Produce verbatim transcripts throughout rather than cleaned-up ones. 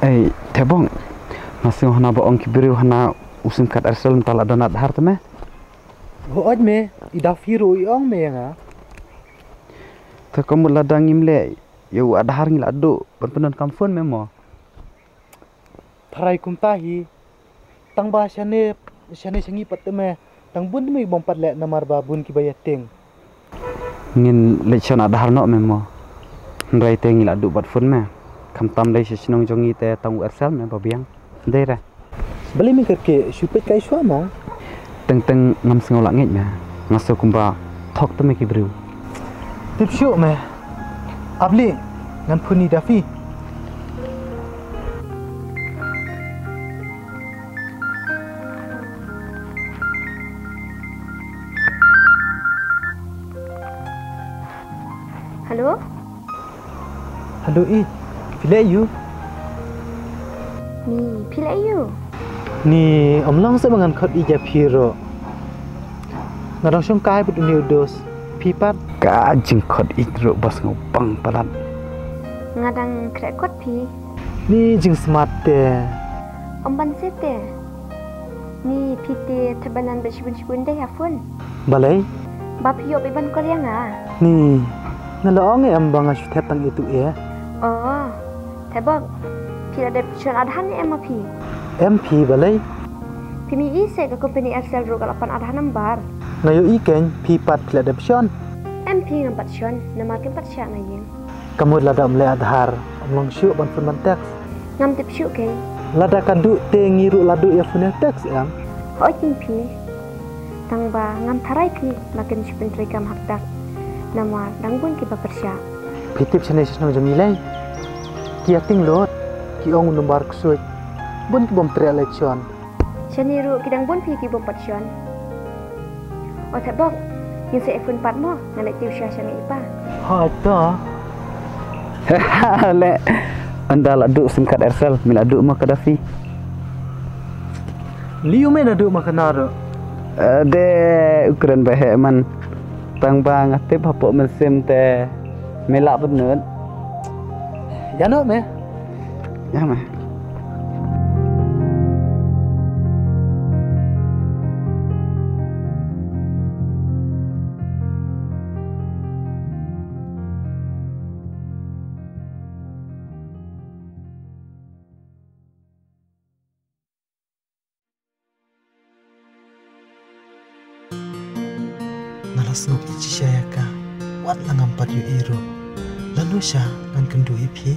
Ei, Thebong. Nga sngew hana ba ong ki briew hana u sim card Aircel mynta la don Aadhaar te me. Hooid me, i Dafi ruh i ong me ïa nga. Te ka mut lada ngim leh ïa u Aadhaar ngi la duh ban pyndonkam phone me mo. Tharai kumta hi. Tang ba shane, shane sha ngi pat te me. Tang bun te me bym pat leh namar ba bun kiba ïa tieng. Ngin leit shon Aadhaar noh me mo. Hynrei te ngi la duh bad phone me. Khamtam lei sha shnong jong ngi te tang u Aircel me ba biang. Dei re. Balei me kyrkieh, shu peit kai shuwa mo. Teng teng ngam sngew lah ngeit me. Nga sngew kumba thok te me ki briew. Tip shuh me. Ap lei, ngan phone ïa i Dafi. Hello? Hello i, phi leh aiu? Ni, phi leh aiu? Ni, ym long seh ba ngan khot ïeit ïa phi ruh. Nga dang shongkai bad une u dos. Phi pat? Ka jingkhot ïeit ruh ba sngewbang palat. Nga dang khreh kot phi. Ni jingsmat te. Ym ban seh te. Ni phi te thet ban nang bad shibun shibun de ha phone. Balei? Ba phi ïoh beit ban call ïa nga. Ni, nga la ong em ba nga shu thet tang ïa tu e. Oh, Thebok. Phi la dep shon Aadhaar ne em ma phi? Em phi balei? Phi mi i se ka company Aircel ruh ka la pan Aadhaar number. Nga ïohi kein phi pat phi la dep shon. Em phi ngam pat shon, namar kim pat shah nga ïing. Ka mut lada ym leh Aadhaar, ym long shuh ban phone ban text. Ngam tip shuh kein. Lada ka duh te ngi ruh la duh ïa phone ïa text em. Hooid kein phi. Tang ba ngam tharai phi ba kin shu pyntreikam hakdak. Namar dang bun kiba pyrshah. Phi tip shane sha shnong jong ngi lei. Ki ïa tieng lut, ki ong u number ksuid. Bun ki bym treh leit shon. Shane ruh ki dang bun phi ki bym pat shon. O Thebok, ngin sa ïa phone pat mo, ngan leit tiew sha sha ngi i pa. Ha to. Leh, ynda la duh sim card Aircel, me la duh ma ka Dafi. Lei u me la duh ma ka na ruh. Eh, de u kren ba heh man. Tang ba nga tip hapoh mynsiem te me lah bynnud. Ïa noh me. Ïa me. Nga la sngewthuh shisha ïa ka, wat la ngam pat ïohi ruh. Lano sha ngan kynduh ïa phi?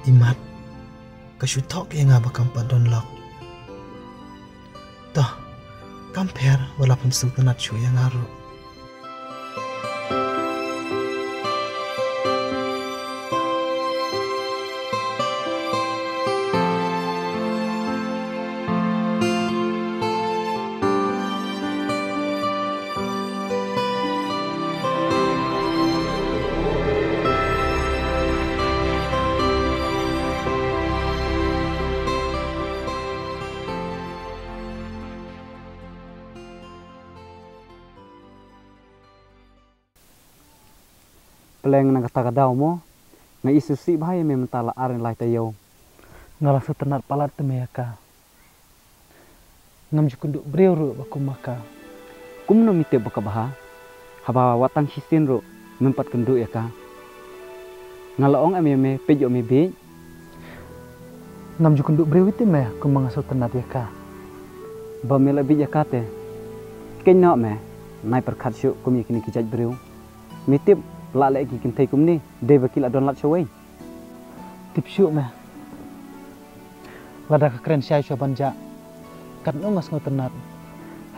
Imat, ka shu thok ïa nga ba kam pat don lok. To, kam pher wat la pynsuh ka nat shu ïa nga ruh. Leng na kata ka daw mo. Nga isih sih bha ïa me mynta la ar lai taïew. Nga la sngewtynnat palat te me ïa ka. Ngam ju kynduh briew ruh ba kum ma ka. Kumno me tip ba ka bha? Haba wat tang shisien ruh mem pat kynduh ïa ka. Nga la ong em ïa me peit ïoh me bieit. Ngam ju kynduh briew ïa te me kum ma nga sngewtynnat ïa ka. Ba me la bieit ïa ka te. Keiñ noh me. Nai pyrkhat shuh kum ïa kine ki jait briew. Me tip lah leh ki kynthei kumne dei ba ki la don lad shawei. Tip shuh me. Lada ka kren shai shuwa ban jah. Katno nga sngewtynnat.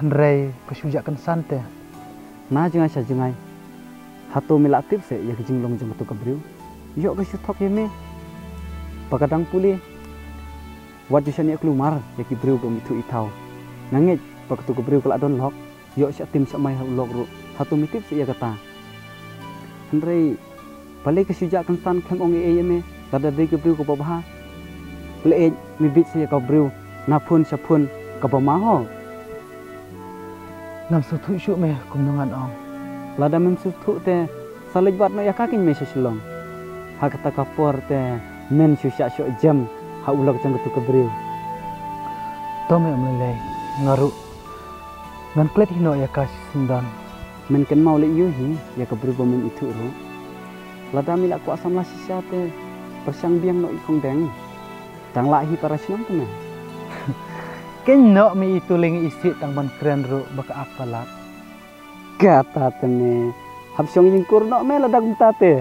Hynrei ka shu jah kynsan te. Na jngai sha jngai. Hato me la tip se ïa ka jinglong jong kato ka briew. Ïoh ka shu thok ïa me. Ba ka dang pule. Wat ju shaniah klumar ïa ki briew ba me ithuh ithaw. Nga ngeit ba kato ka briew ka la don lok. Ïoh shah tim shah mai ha u lok ruh. Hato me tip se ïa kata. Hynrei balei ka shu jah kynsan khlem ong ei ei ïa me, lada dei ka briew kaba bha. Leit me bieit sa ïa ka briew na phone sha phone kaba ma ho. Ngam sngewthuh shuh me kumno ngan ong. Lada mem sngewthuh te sa leit wad noh ïa ka keiñ me sha Shillong. Ha kata ka por te men shu shah shoh jem ha u lok jong katu ka briew. To me ym lei lei nga ruh. Ngan klet hi noh ïa ka shisien don. Men kynmaw leh ïa hi ïa ka briew ba men ithuh ruh. Lada me la kwah samla shisha te pyrshang biang noh i khongdeng. Tang lah hi para shnong te me. Keiñ noh me itu leng i sih tang ban kren ruh ba ka ak palat. Kata te me. Hap shong ïing kur noh me lada kumta te.